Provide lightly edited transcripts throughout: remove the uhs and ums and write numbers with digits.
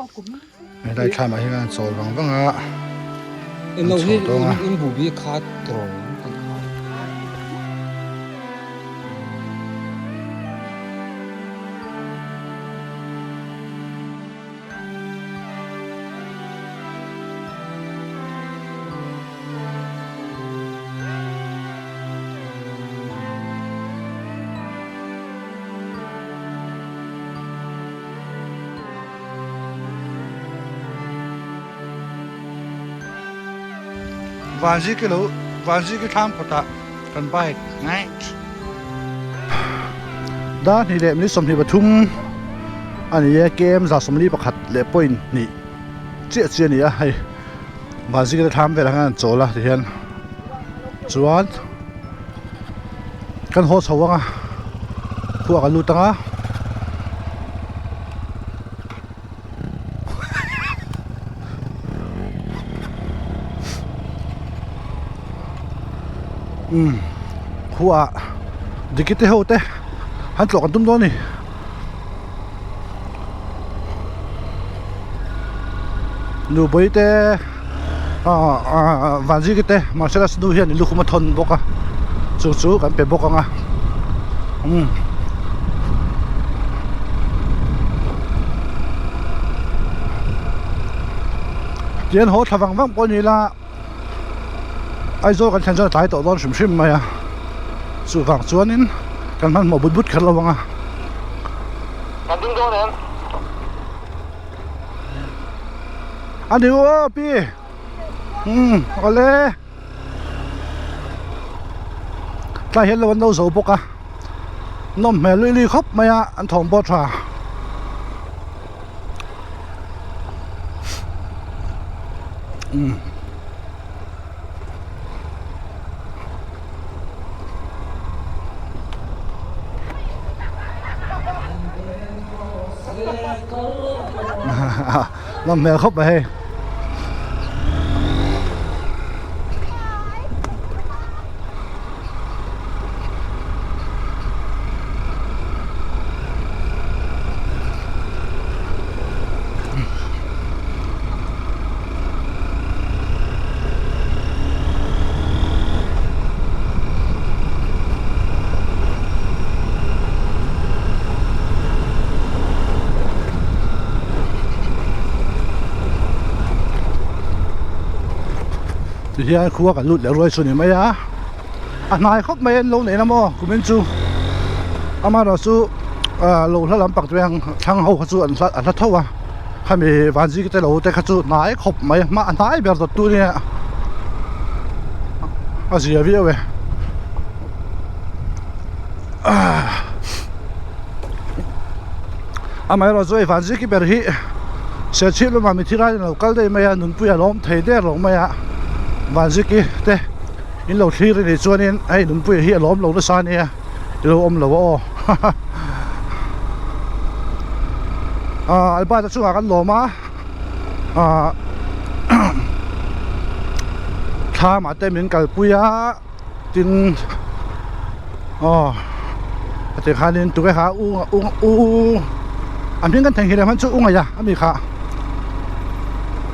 Helai thlamah hian an chawl vang vang a, an chho tawng a. Vanziki lo Vanziki thlam kawtah kan bike dar hnih leh minute 23 a ni e km 41 leh point hnih chiah chiah a ni a hei Vanziki te thlam velah hian an chawl a tihian chuan kan haw chho ang a khua kan lut ang a. Umm khuaah diki te ho te han tlawh kan tum dawn a ni. Nupui te ah ah vanziki te martial arts nu hian lukhum a thawn bawk a chu chu kan pe bawk ang a umm. Tihian haw thla vang vang pawh a ni ila Aizawl kan thlen chuan a tlai tawh dawn hrim hrim mai a chuvang chuanin kan hmanhmawh but but kher lo ang a. A ni aw pi umm awle tlai hian lo an lo zo bawk a nawm hmel lui lui khawp mai a an thawm pawh a tha umm. Nawm hmel khawp mai hei. Tihian khua kan lut leh ruai chu ni mai a a hnai khawp mai an lo neih na maw kumin chu amaherawhchu ah lo hla lampang te ang thlang ho kha chu an hla an hla tho a khami vanziki te lo te kha chu hnai khawp mai a hma hnai ber dawt tu nia a zia viau e. Amaherawh chu hei Vanziki ber hi Serchhip lamah mi thil aiin a lo kal daih mai a nunpui a lawm thei der lo mai a Vanziki te in lo thlir a nih chuanin hei nunpuia hi a lawm lo nasa a nia i lo awm lo a aw ah Albert-a chungah kan lawm a ah thlamah te min kalpui a. Tin aw a ti khanin tuke kha u u u a hming kan theihnghilh hman chu u ngaih a ami kha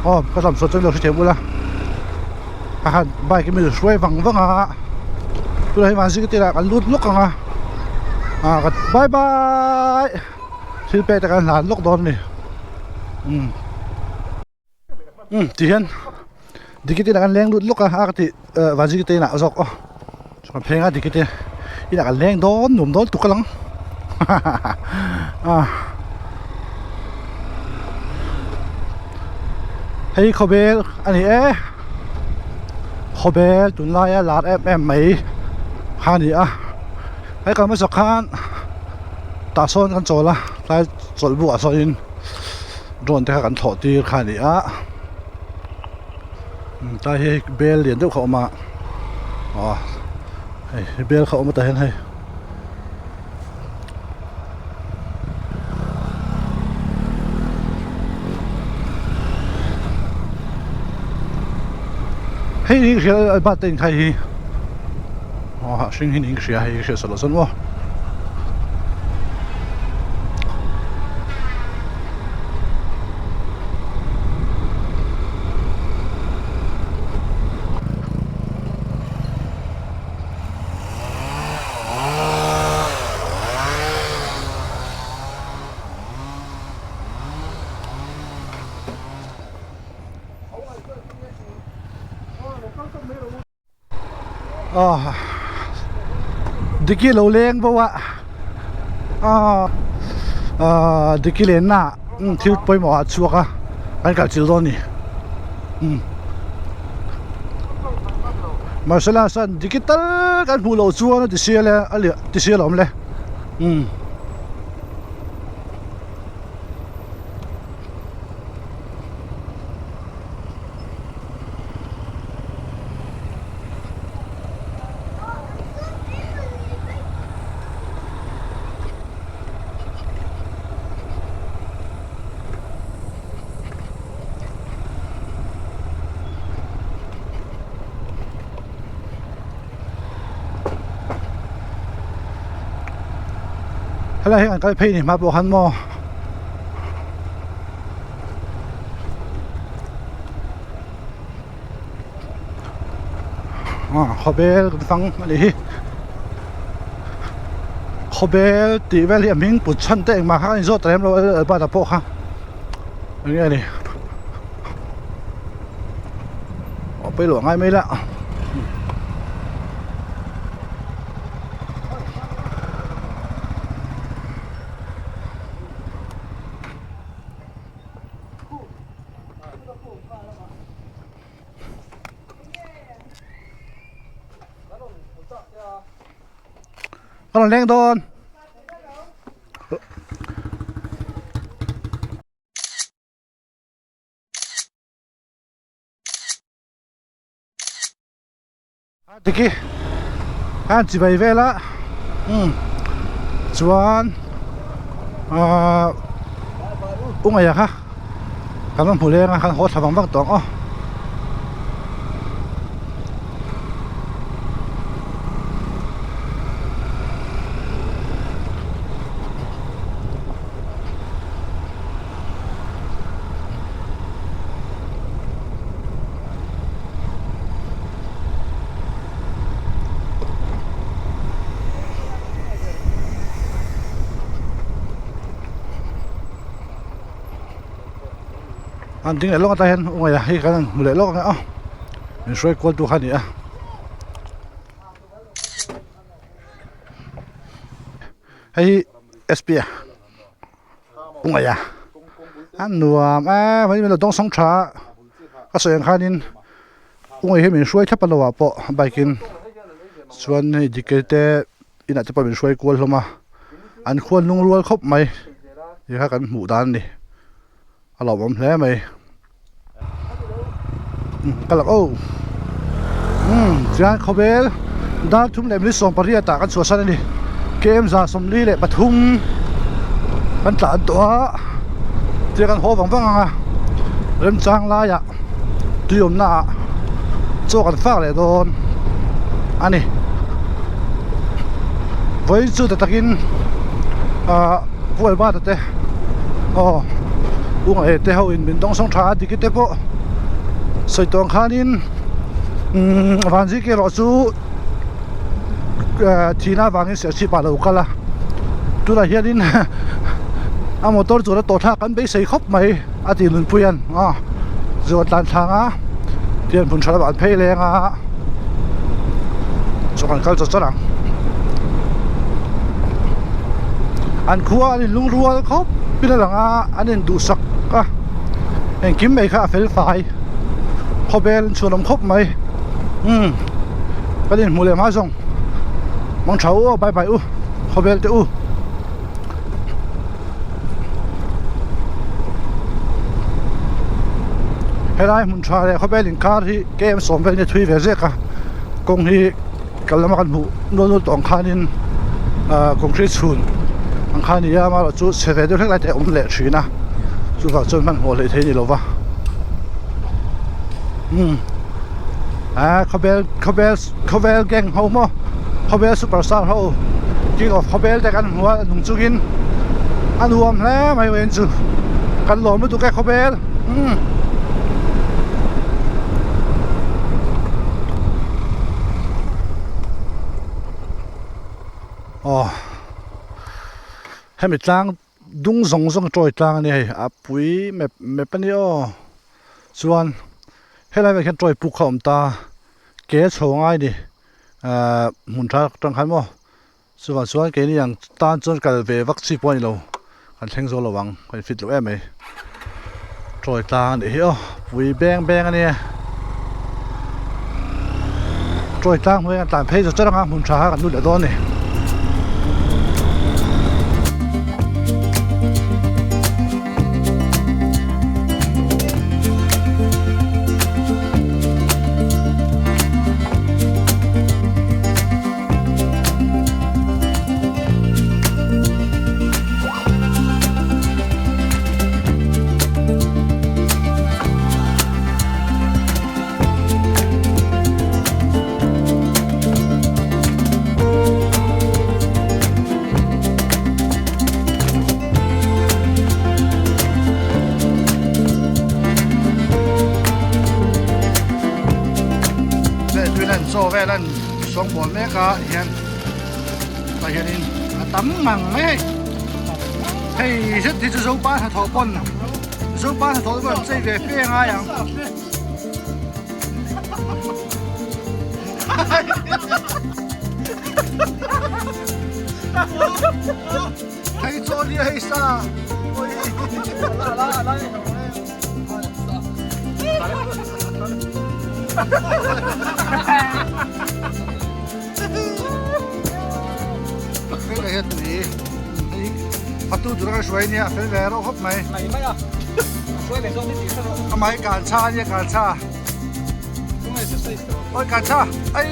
aw ka lam sawn chuan lo hre thiam ula a han bike in min hruai vang vang a tunah hian mahse ka tirah kan lut lawk ang a ah ka bye bye thil pek te kan hlan lawk dawn a ni umm. Umm ti hian dikite inah kan leng lut lawk a a ka tih eh vazikite inah zawk aw chuan pheng a dikite inah kan leng dawn nuam dawn tuk a lang ah hei khawbel a ni e khawbel tunlaia lar em em mai kha a ni a hei kan hmasak khan tah sawn kan chawl a tlai chawlh bulah sawnin. Drone te kha kan thlawh tir kha a ni a tlai hi hei bel lian deuh kha a awm a aw hei bel kha a awm a tah hian hei hei hi hria albert te in khai hi aw hring hi niin ka hria hei ka hriat sa loh chuan maw. Aw Diki lo leng bo a aw aaa Diki lenna ah thil pawimawh ah a chhuak a kan kal chilh dawn a ni umm Marcella chuan Diki tal kan hmuh loh chuan a ti sia le a ti sia lo awm le umm. Helai hi an kal phei ni hma pawh khan maw. Khawbel kan fang a nih hi khawbel tih vel hi a hming put chhan te engmah kha a inzawt ta lem lo a Albert-a pawh kha eng nge ni aw pawimawh ngai mai la. Ka rawn leng dawn. Tiki an chibai vel a umm chuan ahh ungaia kha kan va hmu leng a kan haw thla vang vang tawh ang aw. An ding leh lawk atah hian ungaih a hei kan han hmu leh lawk ang e aw min hruai kual tu kha a ni a. Hei hi sp a ungaih a a nuam a mai mai lo dawng sawng tha a ka sawi ang khanin ungaih hi min hruai thlap a lo ah pawh bike in chuan hei dike te inah te pawh min hruai kual hlawm a an khuan lung rual khawp mai ti kha kan hmuh dan a ni a lawmawm hle mai ka lak aw umm chuan khawvel dar thum leh minute 18 ah kan chhuahsan a ni km 143 kan tlan tawh a tia kan haw vang vang ang a remchang laiah tui awmna ah chaw kan fak leh dawn a ni vawiin chu ta takin ah Pu Albert-a te aw U Ngaih te ho in min dawng sawng tha a diki te pawh sawi tawh ang khanin umm Vanziki erawh chu eh thihna avangin serchhip ah a lo kal a tunah hianin a motor chu la tawh thlak kan beisei khawp mai a tih nunpui an aw zuan tlan thlang a tian hmun tha lamah an phei leng a chaw kan kal chawt chawt ang an khua an in lung rual khawp in a lang a an in duhsak a engkim mai kha a fel fai khawvel an chhuanawm khawp mai umm kan inhmuh leh hma zawng mang tha u aw bye bye u khawvel te u. Helai hmun tha leh khawvel inkar hi km sawm vel in a thui ve zek a kawng hi kal lama kan hmuh nual nual tawh ang khanin ahh concrete chhun ang kha a ni a amaherawh chu chhe ve deuh hlek lai te a awm leh thin a chuvang chuan hmanhmawh hleih theih a ni lo va umm ah khawvel khawvel khawvel gang ho maw khawvel super star ho king of khawvel te kan hmu a nung chungin a nuam hle mai mai chu kan lawm lutuk e khawvel umm. Aw hemi tlang dung zawng zawng tawi tlang a ni hei a pui mep mep a ni aw chuan helai velah hian tawi puk kha a awm ta ke chho ngai a ni. Ahh hmun tha atang khan maw chuvang chuan keini ang tan chuan kal ve vak chi pawh a ni lo kan thleng zo lo ang kan fit loh em mai tawi tlang a nih hi aw pui beng beng a nia tawi tlang hnuai kan tlan phei zawt zawt anga hmun tha kha kan lut leh dawn a ni. Chaw vel an sawngbawl mek a hian tah hianin a tam ngang mai hei hei zet hi chu zopa hnathawh pawn zopa hnathawh te pawh an chei ve fe ngai ang. Hei chaw nia hei sa Fel leh hian tui hei fatu tur a hruai nia fel ve reuh khawp mai. Amah hi kanchha a nia kanchha. Oi kanchha ai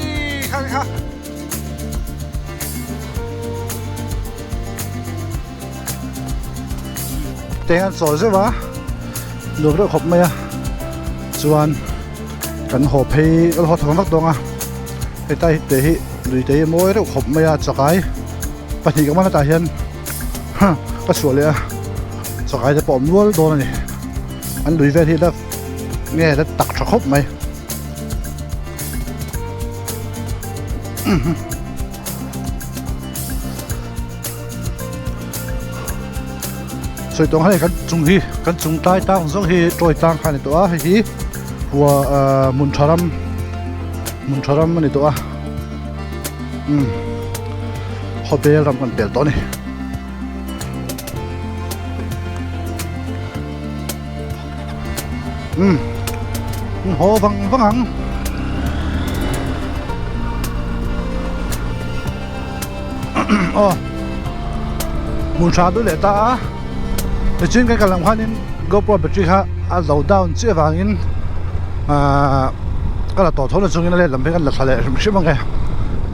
kha kha. Teng an chawl zeuh a nuam reuh khawp mai a chuan kan haw phei kan haw thawm vak dawn a hetlai te hi lui te hi mawi reuh khawp mai a chakai pahnih ka man atah hian ka chhuah leh a chakai te pawh a awm nual dawn a ni an lui vel hi la nge la tak tha khawp mai. Sawi tawng hei kan chung hi kan chung tlai tlang zawng hi tawi tlang kha a ni tawh a hei hi hua ahh hmun tha ram hmun tha ram a ni tawh a umm khawbel ram kan pel tawh a ni. Umm haw vang vang ang. Aw hmun tha duh leh ta a tichuan kan kal lam khanin GoPro battery kha a lo down chiah avangin ahh ka la tawh tho na chungin a let lam phei kan la thla leh hrim hrim ang e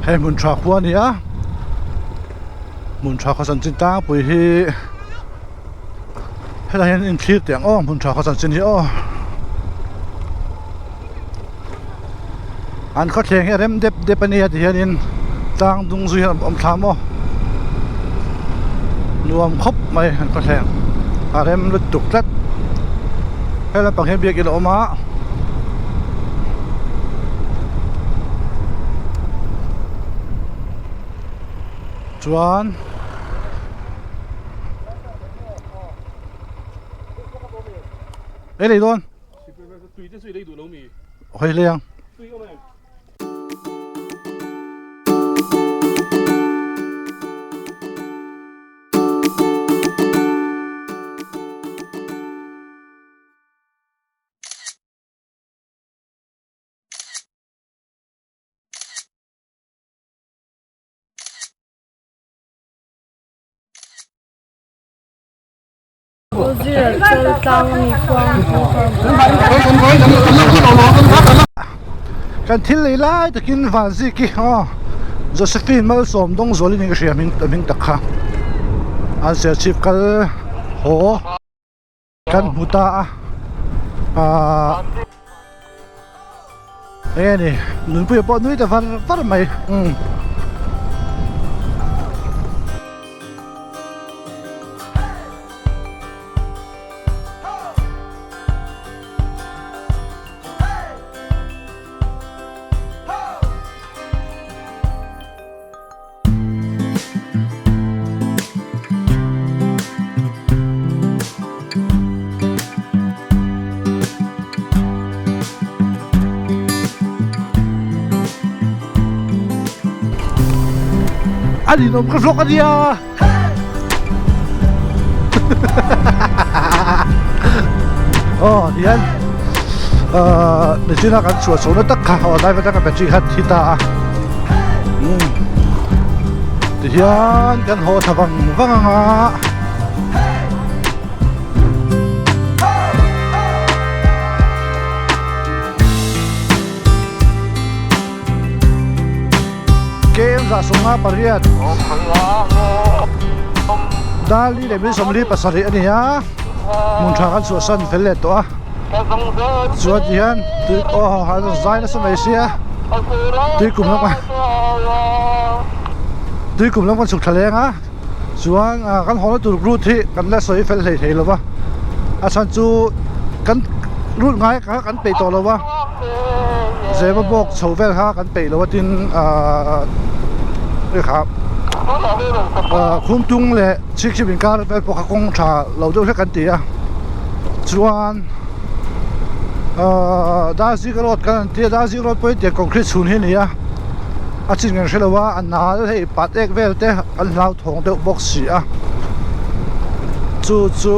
hei hmun tha khua a ni a hmun tha khaw chanchin tlangpui hi. Helai hian in thlir teh ang aw hmun tha khaw chanchin hi aw an khawthleng hi a rem dep dep a nia ti hianin tlang dung zui hian a awm thla maw nuam khawp mai an khawthleng a rem lutuk tlat he lampang hian biakin a awm a. Chuan. Ei lei dawn. Hawi hlei ang. Kan thil lei lai takin Vanzik hi aw Josephine Malsawm Dawngzuali niin ka hria hming hming tak kha an serchhip kal haw kan hmu ta a ahh eng nge ni nunpuia pawh nui ta var var mai umm. A ninawm ka vlog a nia. Aw tihian ahh nichina kan chhuah chho na tak kha aw driver atanga battery kha thi ta a umm tihian kan haw tha vang vang ang a. Kem zah 58 Dali leh min 47 a ni a hmun tha kan chhuahsan fel leh tawh a chuan ti hian tui aw an rawn zai nasa mai sia tui kum lam tui kum lam kan chhuk tha leng a chuan kan haw na tur route hi kan la sawi fel hlei thei lo va a chhan chu kan route ngai kha kan peih tawh lo va. Zema bawk chho vel kha kan peih lo a tin ahh kha ahh Khumtung leh Chhikchhip inkar vel pawh kha kawng tha lo deuh hlek an ti a chuan ahh Darzik road kan han ti a Darzik road pawh hi tiang concrete chhun hi a ni a a chin kan hre lo a a nal hei pat ek vel te an hlauthawng deuh bawk si a chu chu.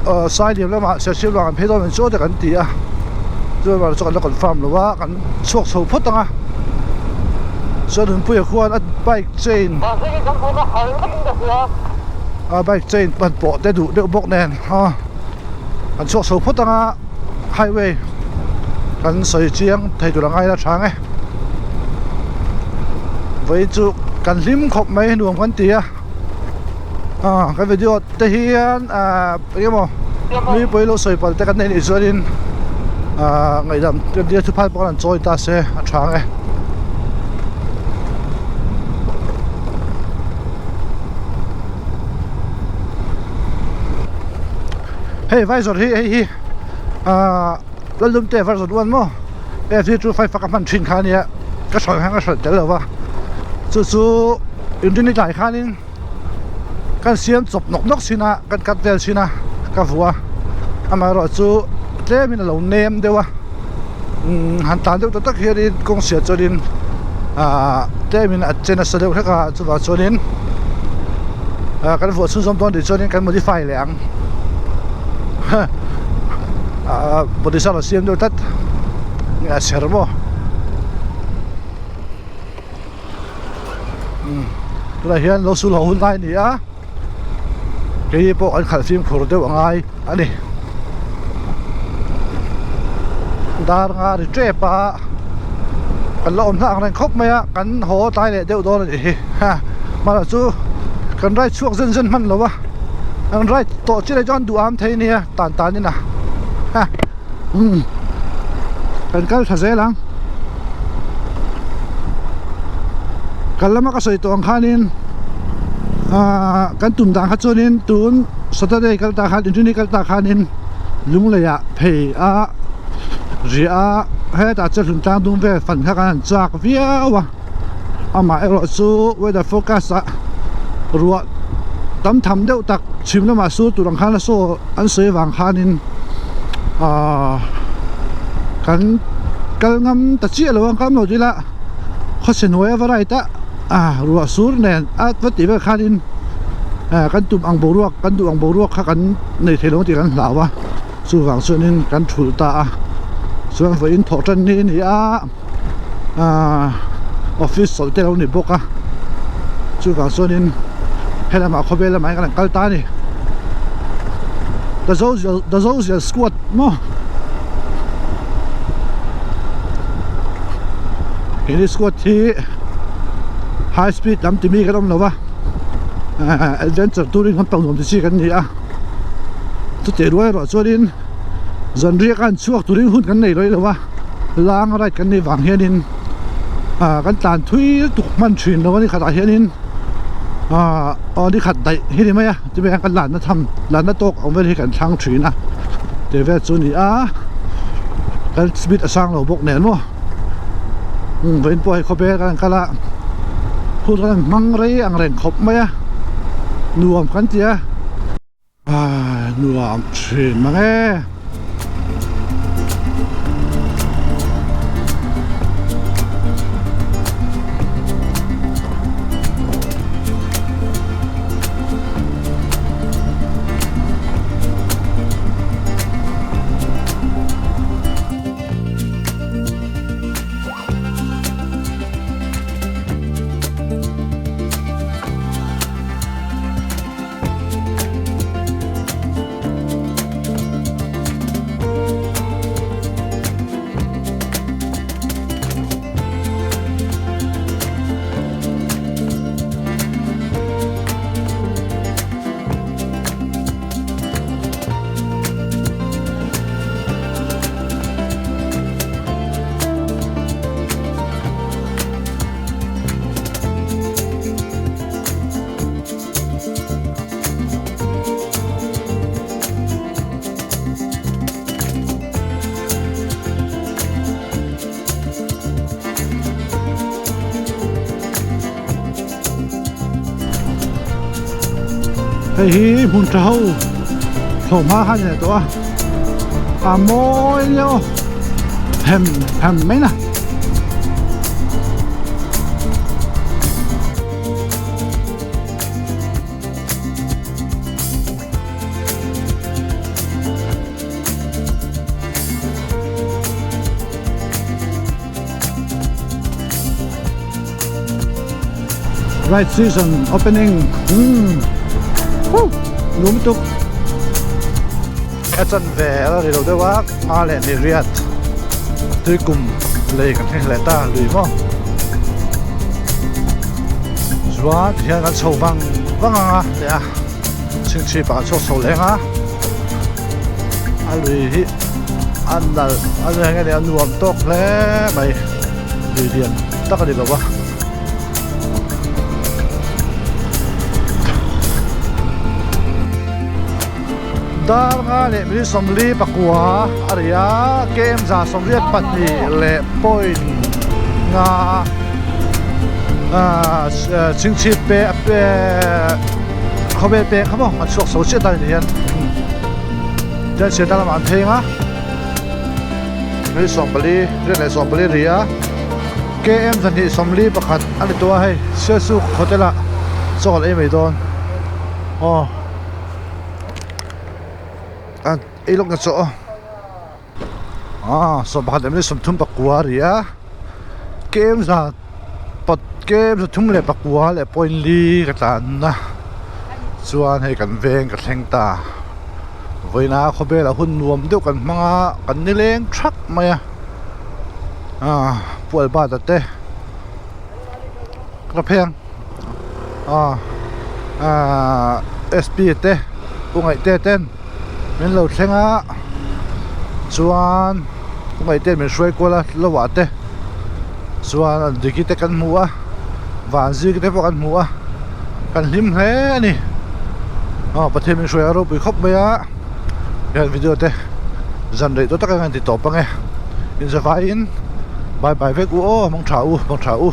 Ahh Sailiam lamah Serchhip lamah an phei dawn ang chu te kan ti a chuan chu kan la confirm lo a kan chhuak chho phawt ang a chuan nunpuia khuan a bike chain a bike chain pan pawh te duh deuh bawk nen a kan chhuak chho phawt ang a highway kan sawi chiang thei tur ang aia tha ang e vawiin chu kan hlim khawp mai nuam kan ti a. Ah kan video te hian ah eng emaw mi pawhin lo sawi palh te kan neih nih chuanin ah ngaihdam kan tia thuphai pawh an chawi ta se a tha ang e. Hei visor hi hei hi ah Lallumte version one maw F 25 a ka hman thin kha ania ka hrawlh hian ka hrawlh tel lo va chu chu inrinni tlai khanin kan siam chawp nawk nawk thin a kan cut vel thin a ka vuah a amaherawhchu tlemin a lo nem deuh a umm han tan deuh tak tak hianin kawng siah chuanin ahh tlemin a che nasa deuh hlek a chuvang chuanin ah kan vuah chhunzawm dawn tih chuanin kan modify leh ang ah body a siam deuh tlat nge a chher maw umm tunah hian lo sul ho hun lai a ni a kei pawh an khalh fimkhur deuh a ngai a ni dar nga ri tep a kan la awm hna ang reng khawp mai a kan haw tlai leh deuh dawn a nih hi ha mahla chu kan ride chhuak zen zen hman lo a an ride tawh chiah lai chuan duh am thei a nia tan tan in a ha umm kan kal tha zel ang kal lama ka sawi tawh ang khanin ahh kan tum dan kha chuanin tun saturday kal ta khan inrinni kal ta khanin lunglei ah phei a riah a hetah chuan hlun tlang dum vel fan kha kan han chak viau a amaherawh chu weather forecast ah ruah tam tham deuh tak chhim lamah sur tur ang khan a saw an sawi avang khanin ahh kan kal ngam ta chiah lo a kal lo ila khawchhe hnuai a va right a ah ruah sur nen a va tih vel khanin ah kan tum ang boruak kan duh ang boruak kha kan nei thei lo tih kan hlau a chuvang chuanin kan thulh ta a chuan vawiin thawh tan ni a ni a ah office chawlh te lo ni bawk a chuvang chuanin helamah khawvel lamah hian kan han kal ta a ni the social the social squad maw he squad hi high speed lam timi kan awm lo va adventure touring kan pang nuam ti chi kan ni a chutih rual erawh chuanin zanriak a an chhuak turin hun kan nei lawih lo va. Lang ride kan nih vang hianin ah kan tlan thui tuk hman thin lo a ni khatah hianin ah aw ni khat daih hi ni mai a ti mai a kan lanna tham lanna tawk ang vel hi kan thlang thin a tih vel chu a ni a kan speed a sang lo bawk nen maw umm vawiin pawh hei khawvel kan kal a hun kan hmang rei ang reng khawp mai a nuam kan ti a. Ah nuam thin mang e. Hei hi hmun tha ho thlawhhma kha a ni leh tawh a, a mawi nia aw hem hem mai na. Right season opening umm huh lum tuk a chan ve a la ri lo deuh a nga leh ni riat tui kum lei kan thleng leh ta lui maw chuan tihian kan chho vang vang ang a teh a chhingchhip ah chhuak chho leng a a lui hi a nalh a eng nge ni a nuam tawk hle mai lui lian tak a ni lo a. Dar nga leh minute 40 a ri a kem 182 leh point nga ahh chhingchhip pe khawvel pek kha maw an chhuak chho chiah ta ni hian chuan chhiatna lamah an pheng a minute 14 riat leh 14 ri a km 241 a ni tawh a hei Sialsuk hotel ah chaw kan ei mai dawn aw a ei lawk na chaw aw 11 leh minute 34 a ri a km za pat km 39 leh point li ka tlan a chuan hei kan veng ka thleng ta vawiina khawvel ah hun nuam deuh kan hmang a kan nileng thak mai a ah pual bat a te ka pheng ah ah sp te u ngaih te ten min lo thleng a chuan u ngaih ten min hruai kual a lo ah te chuan an diki te kan hmu a vanziki te pawh kan hmu a kan hlim hle a ni aw Pathian min hruai a ropui khawp mai a hian video te zan rei tawh tak ang a inti tawp ang e inzavaiin bye bye vek u aw mangtha u mangtha u.